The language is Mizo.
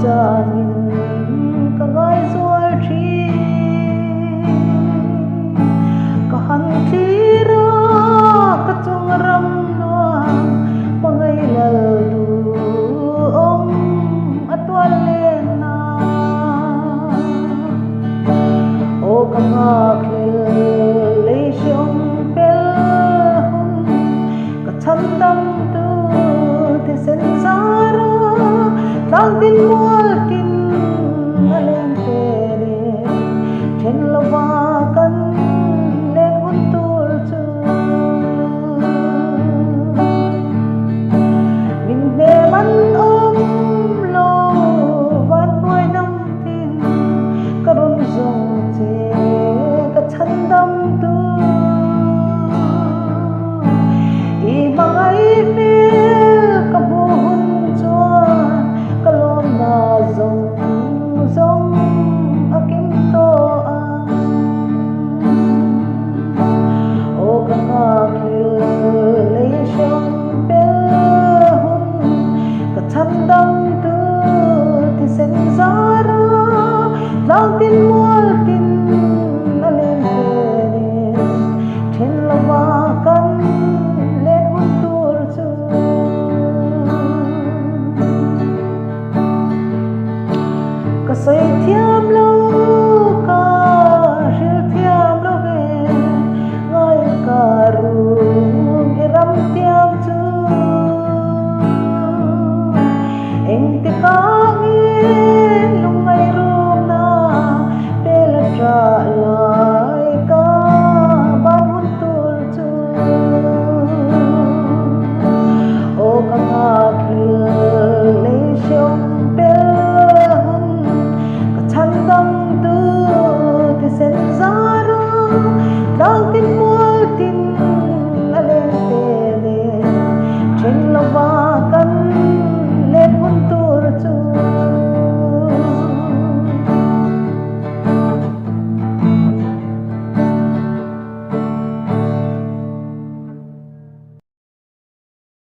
changin ka ngaizual thin. Ka han thlir a, ka chung ram nuam hmangaih lal duhawm a tual len a. Aw ka nghakhlel lei hreawm fel hun ka chhandam tu thisen zar a, tlang tin mual tin a leng tel e, then lova kan leng hun tur chu. Min hnem an awm lo van hnuai hnam tin ka rawn zawng che ka chhandam tu. I hmangaih hmel ka hmuh hun chuan ka lawmna zawng zawng a kim tawh ang. Aw ka nghakhlel lei hrang fel hun ka chhandam tu thisen zar a tlang tin mual tin a leng vel in then lova kan let hun tur chu. Ka sawi thiam lo.